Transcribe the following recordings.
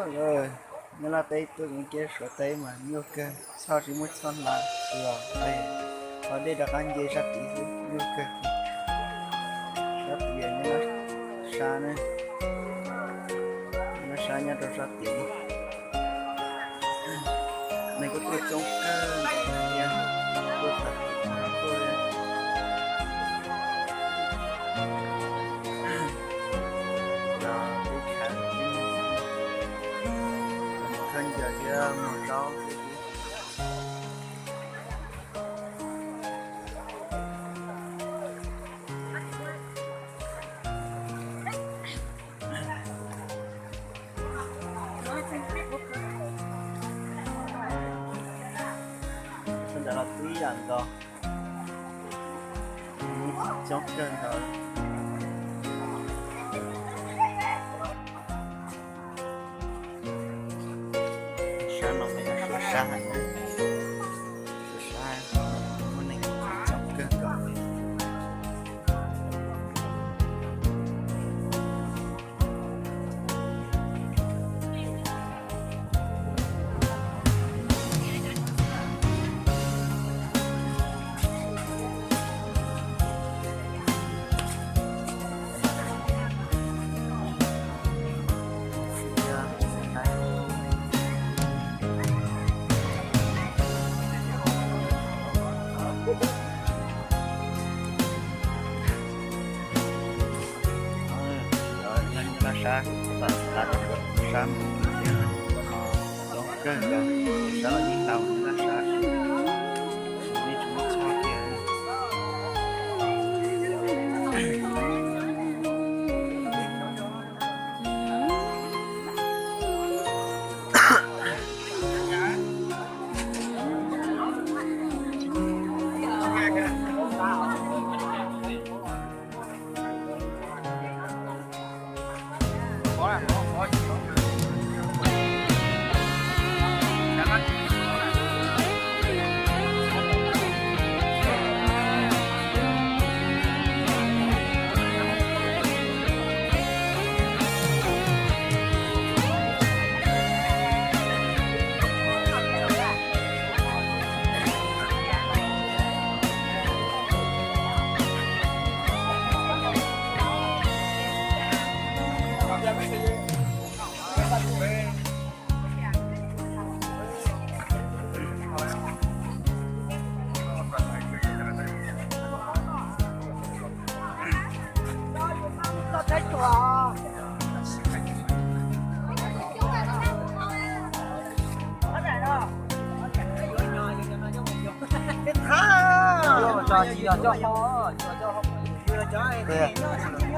Nyob Laj teb tuaj kev kiab Suav teb mas nyuaj kawg, txhoj tsis muaj txhoj hnav los qhov dej rov qab nce sab tid xwb, nyuaj kawg. Sab tid nyob sab ne, nyob sab nyob rau sab tid. Neeg kuj tuaj coob kawg nkaus thiab, tuaj tag tuaj, khaub ncaws thiab muag zaub xwb. Sawv ntawd los twb ib yam nkaus, coob kawg nkaus. Sab no yog Suav sab, Suav sab muaj neeg coob kawg nkaus. Laj sab, sab coob kawg nkaus, sab los yeej tau laj sab, nej tsis muaj txhoj kiag.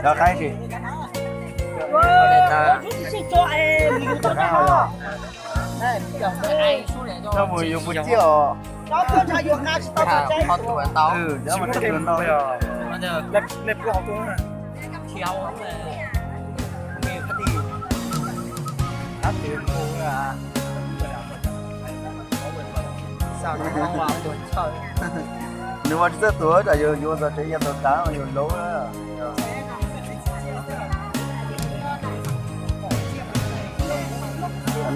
Cov qaib tsis, coj mus yuav puas ciaj os. Cov mas tsis tus ntau. Nws ua tsis txawj tuag, tsam yus yuav txog tsev yog tuag tas yus laus.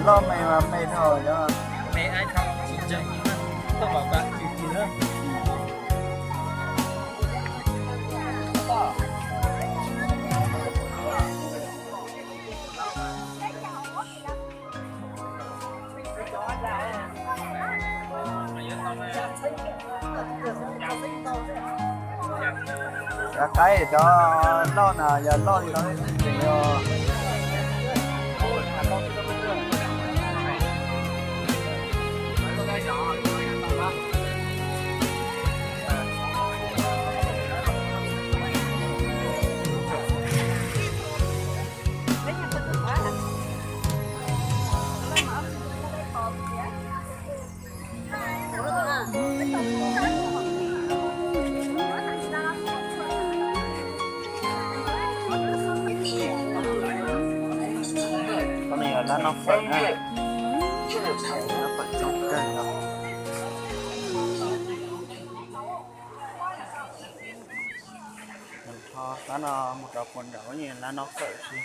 Loj me mas me dhau. Cov qaib cov loj na yog loj li no tseem yog. Qhov no yog lab noj fawm na, lab fawm coob kawg no. Qhov no mus rau puag nraud lab noj fawm xwb.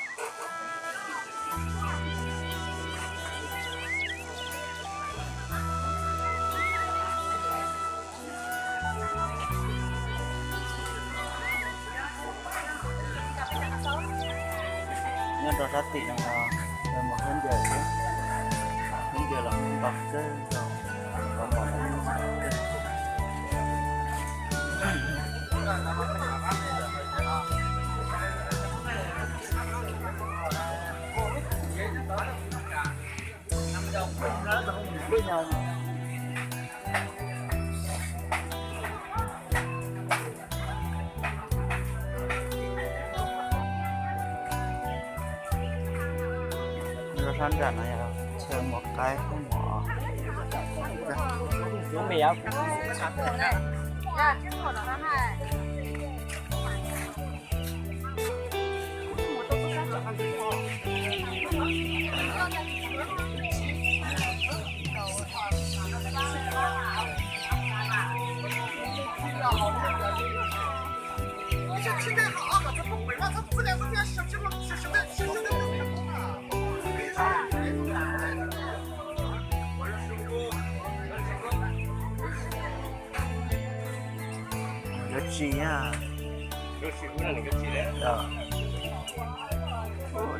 Nyob rau sab tim no, mus khaub ncaws thiab, khaub ncaws los kuj ntau kawg nkaus, los mos los yeej ntau kawg. Rau sab nram no yog chaw mos qaib, mos Yuav tsis,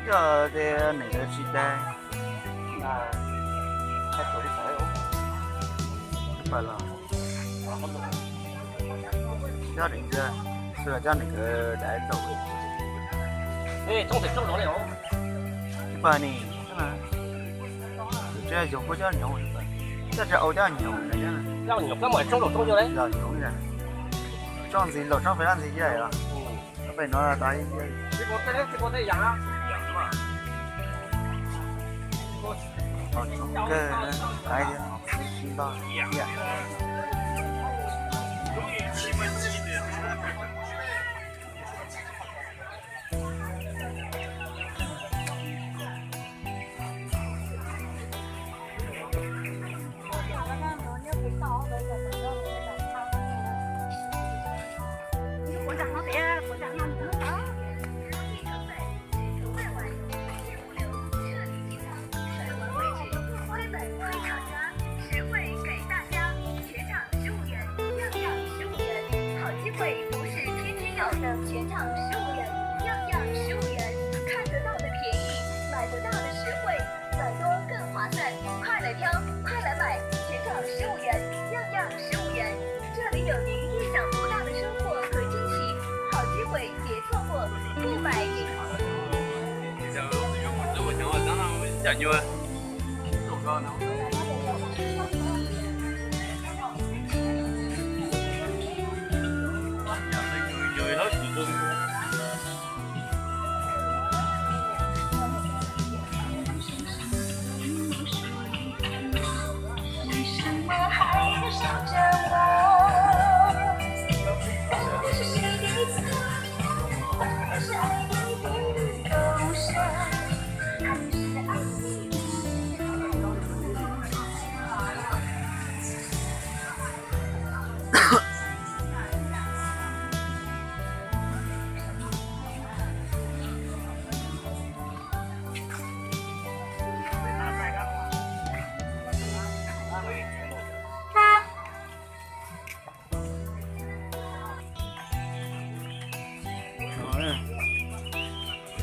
coj tias nees yuav tsis tag. Coj nees, xwb los coj nees daim rau. Tsis pom ni, tus tsis yog kuj coj nyoos, coj tsis au coj nyoos, coj nyoos, tsooj ntxiv laus tsooj pem laj ntxiv cia os. Pem no tas, tsooj kawg, qaib thiab no, sib npaj cia.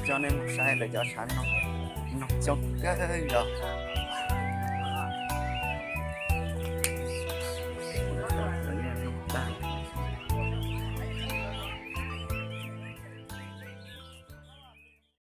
Coj nej mus saib lawv cov tshav no, no coob kawg nkaus.